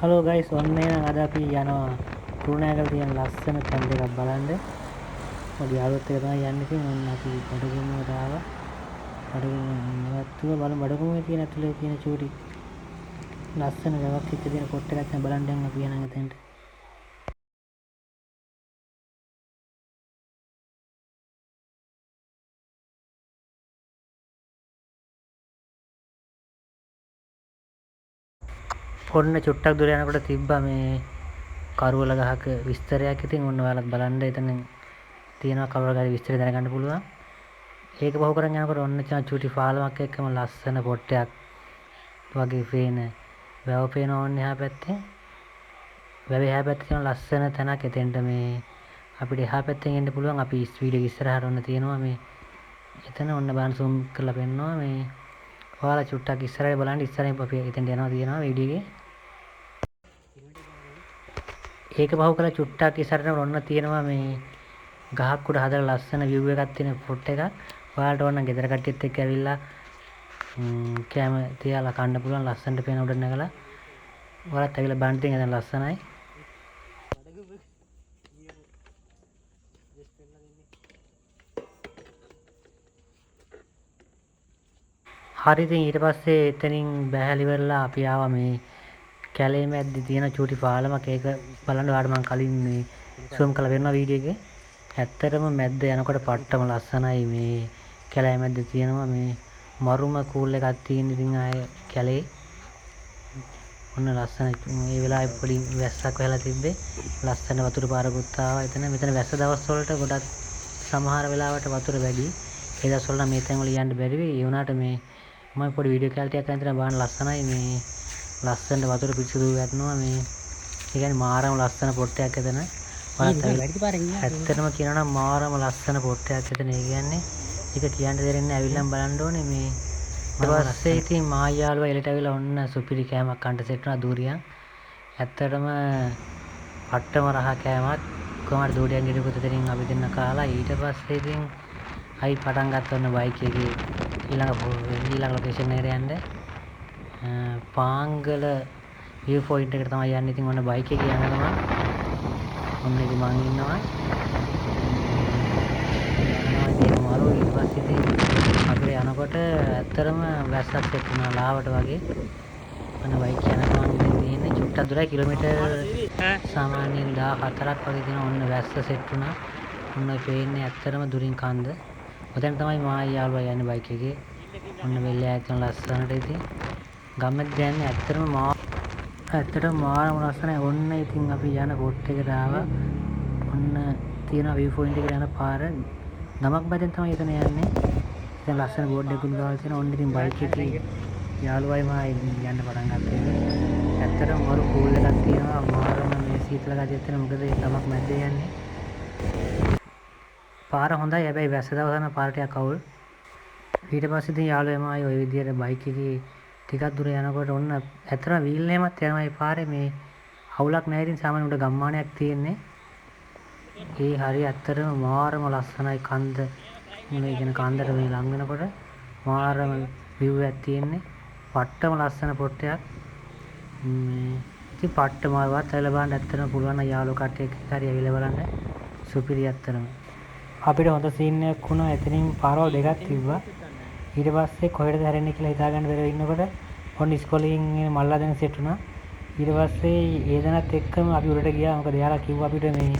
Hello guys, ඔන්න එහෙනම් අද අපි යනවා කුරුණෑගල තියෙන ලස්සන තැන් දෙකක් බලන්න. මගේ යාළුවොත් එක්ක තමයි යන්නේ. ඉතින් ඔන්න අපි බඩගොමුවට ආවා. බඩගොමුව නවත්තුවා. බලමු බඩගොමුවේ තියෙන ඇතුලේ තියෙන චූටි ලස්සන වැවක් එක්ක තියෙන පොට් එකක් දැන් බලන්න යන් අපි එහෙනම් එතෙන්ට. ඔන්න චුට්ටක් දුර යනකොට තිබ්බා මේ කරුවල ගහක විස්තරයක්. ඉතින් ඔන්න ඔයාලත් බලන්න එතන තියෙනවා කරුවල ගහේ විස්තරය දැනගන්න පුළුවන්. ඒක පහු කරන් යනකොට ඔන්න චූටි පාලමක් එක්කම ලස්සන පොට්ටයක් වගේ පේන වැව පේනවා. ඔන්න එහා පැත්තේ වැවේ එහා පැත්තේ තියෙන ලස්සන තැනක්. එතෙන්ට මේ අපිට එහා පැත්තෙන් එන්න පුළුවන්. අපි වීඩියෝ එක ඉස්සරහට ඔන්න තියෙනවා මේ එතන. ඔන්න බලන්න සූම් කරලා පෙන්නවා මේ. ඔයාලා චුට්ටක් ඉස්සරහට බලන්න, ඉස්සරහින් අපි එතෙන්ට යනවා තියෙනවා වීඩියෝ එකේ. ඒක පහු කරලා චුට්ටක් ඉස්සරහට යනකොට ඔන්න තියෙනවා මේ ගහක් උඩ හදලා ලස්සන විව් එකක් තියෙන පොට් එකක්. ඔයාලට ඕන නම් ගෙදර කට්ටියත් එක්ක ඇවිල්ලා කෑම තියාලා කන්න පුළුවන්. ලස්සනට පේන උඩ නැගලා. ඔයාලත් ඇවිල්ලා බලන්න, ඉතින් එතන ලස්සනයි. හරි, ඉතින් ඊට පස්සේ එතනින් බැහැලා ඉවරලා අපි ආවා මේ කැලේ මැද්දේ තියෙන චූටි පාලමක්. ඒක බලන්න ඔයාලට මං කලින් මේ සූම් කරලා පෙන්නුවා වීඩියෝ එකේ. ඇත්තටම මැද්ද යනකොට පට්ටම ලස්සනයි. මේ කැලේ මැද්දේ තියෙනවා මේ මරුම කූල් එකක් තියෙන. ඉතින් ආයේ කැලේ ඔන්න ලස්සන. මේ වෙලාවේ පොඩි වැස්සක් වැහලා තිබ්බේ. ලස්සන වතුර පාරකුත් ආවා එතන. මෙතන වැස්ස දවස් වලට ගොඩක් සමහර වෙලාවට වතුර වැඩි. ඒ දවස් වල නම් මේ තැන් වල යන්න බැරි වෙයි. ඒ වුණාට මේ මම පොඩි වීඩියෝ කැලේ ටිකක් අරන් තියෙනවා බලන්න ලස්සනයි. මේ ලස්සනට වතුර පිරිසිදු වැටෙනවා මේ. ඒ කියන්නේ මාරම ලස්සන පොට්ටයක් එතන. ඇත්තටම කියනවා නම් මාරම ලස්සන පොට්ටයක් එතන. ඒ කියන්නේ ඒක කියන්න දෙරෙන්නේ ඇවිල්ලාම බලන්න ඕනේ මේ. ඊට පස්සේ ඉතින් මා යාළුවා එළියට ඇවිල්ලා ඔන්න සුපිරි කෑමක් කන්න සෙට් වුණා දූරියන්. ඇත්තටම පට්ටම රහ කෑමක්. කොහොම හරි දූරියන් ගෙඩියකුත් එතනින් අපි දෙන්න කාලා ඊට පස්සේ ඉතින් අයි පටන් ගත්ත ඔන්න බයික් එකේ ඊළඟ ලොකේෂන් එකට යන්න. පාංගල විව් පොයින්ට් එකට තමයි යන්නේ. ඉතින් ඔන්න බයික් එකේ යන ගමන් ඔන්න ඉතින් මං ඉන්නවා. යනවා ඉතින් මරු. ඊට පස්සේ ඉතින් අපිට යනකොට ඇත්තටම වැස්සක් සෙට් වුණා ලාවට වගේ. ඔන්න බයික් යන ගමන් ඉතින් තියෙන්නේ චුට්ටක් දුරයි, කිලෝමීටර් සාමාන්‍යයෙන් 14ක් වගේ තියෙනවා. ඔන්න වැස්ස සෙට් වුණා. ඔන්න ඔය පේන්නේ ඇත්තටම දුරින් කන්ද. ඔතෙන් තමයි මායි යාළුවා යන්නේ බයික් එකේ. ඔන්න වෙල්ල ඈත ලස්සනට ඉතින් ගම්මැද්ද යන්නේ. ඇත්තටම මාරම ලස්සනයි. ඔන්න ඉතින් අපි යන පොට් එකට ආවා. ඔන්න තියෙනවා විව් පොයින්ට් එකට යන පාර. ගමක් මැදෙන් තමයි එතන යන්නේ. ඉතින් ලස්සන බෝඩ් එකකුත් ගාලා තියෙනවා. ඔන්න ඉතින් බයික් එකේ යාළුවයි මායි යන්න පටන් ගත්තා. ඇත්තටම මරු කූල් එකක් තියෙනවා. මාරම මේ සීතල ගතියක් තියෙනවා. මොකද ඒ ගමක් මැද්දේ යන්නේ. පාර හොඳයි. හැබැයි වැස්ස දවස් නම් පාර ටිකක් අවුල්. ඊට පස්සේ ඉතින් යාළුවයි මායි ඔය විදියට බයික් එකේ ටිකක් දුර යනකොට ඔන්න ඇත්තටම වීල් එහෙමත් යනවා මේ පාරේ. මේ අවුලක් නෑ. ඉතින් සාමාන්‍ය උඩ ගම්මානයක් තියෙන්නේ. ඒ හරිය ඇත්තටම මාරම ලස්සනයි කන්ද. මේ කියන කන්දට මේ ලං වෙනකොට මාරම විව් එකක් තියෙන්නේ. පට්ටම ලස්සන පොට්ටයක්. මේ ඉතින් පට්ටම ආවත් ඇවිල්ලා බලන්න ඇත්තටම පුළුවන් නම් යාළුවෝ කට්ටිය එක්ක හරි ඇවිල්ලා බලන්න. සුපිරි ඇත්තටම. අපිට හොඳ සීන් එකක් වුණා. එතනින් පාරවල් දෙකක් තිබ්බා. ඊට පස්සේ කොහෙටද හැරෙන්නේ කියලා හිතා ගන්න බැරුව ඉන්නකොට ඔන්න ඉස්කෝලෙන් එන මල්ලා දෙන සෙට් වුණා. ඊට පස්සේ ඒ දෙනත් එක්කම අපි උඩට ගියා. මොකද එයාලා කිව්වා අපිට මේ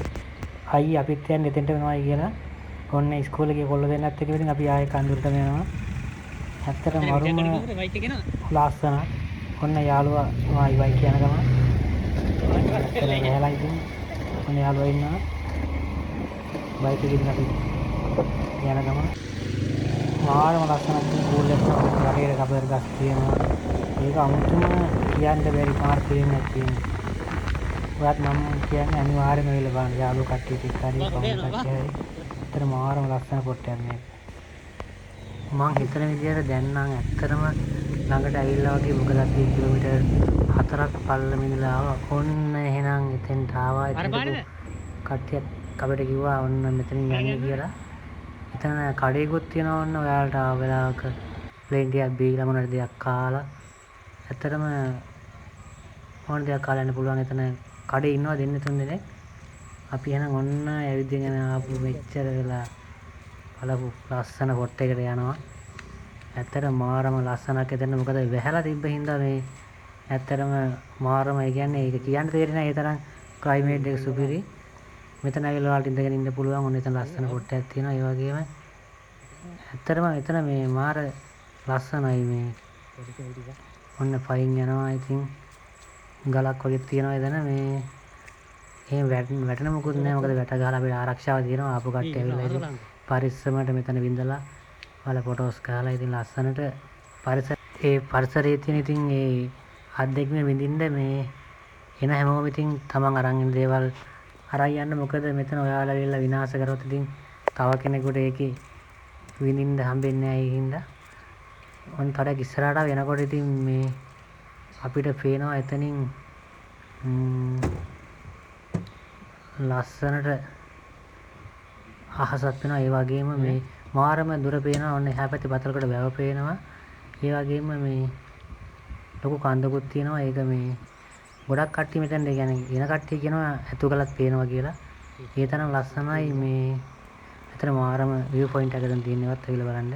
අයියේ අපිත් යන්නේ එතෙන්ට වෙනවයි කියලා. ඔන්න ඉස්කෝලේ ගිය කොල්ල දෙන්නත් එක්ක ඉතින් අපි ආයේ කන්දුරටම යනවා. ඇත්තටම මරුම ලස්සනක්. ඔන්න යාළුවා මායි බයික් යන ගමන් ඇත්තටම ගහලා ඉතින් ඔන්න යාළුවා ඉන්නවා. බයික් එකකින් අපි යන ගමන් මාරම ලස්සනක් තියෙන කූල් එකක් වටේට රබර් ගස් තියෙනවා. ඒක අමුතුම කියන්න බැරි මාර ෆීලිං එකක් තියෙනවා. ඔයත් මම කියන්නේ අනිවාර්යයෙන්ම ඇවිල්ලා බලන්න යාළුවෝ කට්ටියත් එක්ක හරි පවුල් කට්ටිය හරි. ඇත්තට මාරම ලස්සන පොට්ටයක් මේක. මං හිතන විදියට දැන් නම් ඇත්තටම ළඟට ඇවිල්ලා වගේ. මොකද අපි කිලෝමීටර් 4ක් පල්ලම ඉඳලා ආවා. ඔන්න එහෙනම් එතෙන්ට ආවා. එතෙන්ට කට්ටියක් අපිට කිව්වා ඔන්න මෙතනින් යන්න කියලා. එතන කඩේකුත් තියෙනවා. ඔන්න ඔයාලට ආව වෙලාවක ප්ලේන් ටිකක් බීලා මොන හරි දෙයක් කාලා ඇත්තටම ඕන දෙයක් කාලා යන්න පුළුවන්. එතන කඩේ ඉන්නවා දෙන්න තුන් දෙනෙක්. අපි එහෙනම් ඔන්න ඇවිදගෙන ආපු මෙච්චර වෙලා බලපු ලස්සන පොට් එකට යනවා. ඇත්තට මාරම ලස්සනක් එතන. මොකද වැහැලා තිබ්බ හින්දා මේ ඇත්තටම මාරම, ඒ කියන්නේ ඒක කියන්න තේරෙන්නේ නැහැ, ඒ තරම් ක්ලයිමේට් එක සුපිරි. මෙතන ඇවිල්ලා ඔයාලට ඉඳගෙන ඉන්න පුළුවන්. ඔන්න එතන ලස්සන පොට් එකක් තියෙනවා. ඒ වගේම ඇත්තටම එතන මේ මාර ලස්සනයි මේ. ඔන්න පයින් යනවා. ඉතින් ගලක් වගේ තියෙනවා එතන. මේ එහෙම වැටෙන මොකුත් නෑ, මොකද වැට ගහලා අපිට ආරක්ෂාව තියෙනවා. ආපු කට්ටිය ඇවිල්ලා ඉතින් පරිස්සමට මෙතන විඳලා ඔයාලා ෆොටෝස් ගහලා ඉතින් ලස්සනට පරිසර ඒ පරිසරයේ තියෙන ඉතින් ඒ අත්දැකීම විඳින්න මේ එන හැමෝම ඉතින් තමන් අරන් එන දේවල් අරන් යන්න. මොකද මෙතන ඔයාලා ඇවිල්ලා විනාශ කරොත් ඉතින් තව කෙනෙකුට ඒකේ විඳින්න හම්බෙන්නේ නෑ. ඒ හින්දා ඔන්න තරක් ඉස්සරහට එනකොට ඉතින් මේ අපිට පේනවා එතනින් ලස්සනට අහසක් වෙනවා. ඒ වගේම මේ මාරම දුර පේනවා. ඔන්න එහා පැත්තේ බතලකට වැව පේනවා. ඒ වගේම මේ ලොකු කන්දකුත් තියෙනවා. ඒක මේ ගොඩක් කට්ටිය මෙතනට, ඒ කියන්නේ එන කට්ටිය කියනවා ඇතුගලක් පේනවා කියලා. ඒ තරම් ලස්සනයි මේ. එතන මාරම විව් පොයින්ට් එකක් දැන් තියෙනවා. ඒවත් ඇවිල්ලා බලන්න.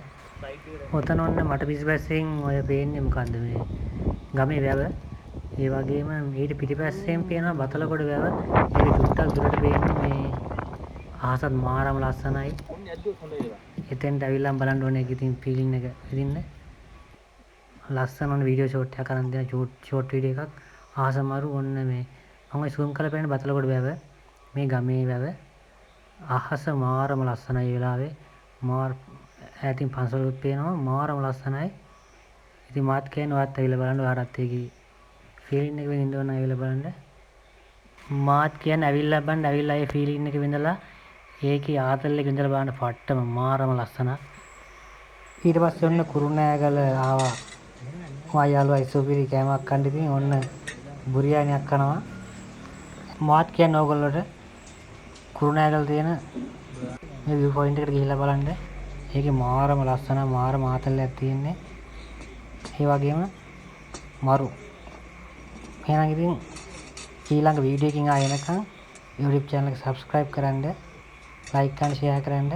ඔතන ඔන්න මට පිටිපස්සෙන් ඔය පේන්නේ මොකද්ද මේ ගමේ වැව. ඒ වගේම ඊට පිටිපස්සෙන් පේනවා බතලගොඩ වැව. ඒක චුට්ටක් දුරට පේන්නේ. මේ අහසත් මාරම ලස්සනයි. එතෙන්ට ඇවිල්ලාම බලන්න ඕනේ ඒක ඉතින් ෆීලිං එක විඳින්න. ලස්සන ඔන්න වීඩියෝ ෂෝට් එකක් අරන් දෙන ෂෝට් වීඩියෝ එකක්. අහස මරු. ඔන්න මේ මම ඔය සූම් කරලා පේන බතලගොඩ වැව. මේ ගමේ වැව. අහස මාරම ලස්සනයි ඒ වෙලාවේ. මාර ඈතින් පන්සලුත් පේනවා. මාරම ලස්සනයි. ඉතින් මාත් කියන්නේ ඔයත් ඇවිල්ලා බලන්න. ඔයාලටත් ඒකේ ෆීලිං එක විඳින්න ඕන නම් ඇවිල්ලා බලන්න. මාත් කියන්නේ ඇවිල්ලා බලන්න. ඇවිල්ලා ඒ ෆීලිං එක විඳලා ඒකේ ආතල් එක විඳලා බලන්න. පට්ටම මාරම ලස්සනක්. ඊට පස්සේ ඔන්න කුරුණෑගල ආවා. මා යාළුවා සුපිරි කෑමක් කන්න. ඉතින් ඔන්න බුරියානියක් කනවා. මාත් කියන්නේ ඕගොල්ලොට කුරුණෑගල තියෙන මේ විව් පොයින්ට් එකට ගිහිල්ලා බලන්න. ඒකේ මාරම ලස්සන මාරම ආතල් එකක් තියෙන්නේ. ඒ වගේම මරු. එහෙනම් ඉතින් ඊළඟ වීඩියෝ එකකින් ආයෙ එනකන් YouTube channel එක subscribe කරන්න, like කරන්න, share කරන්න.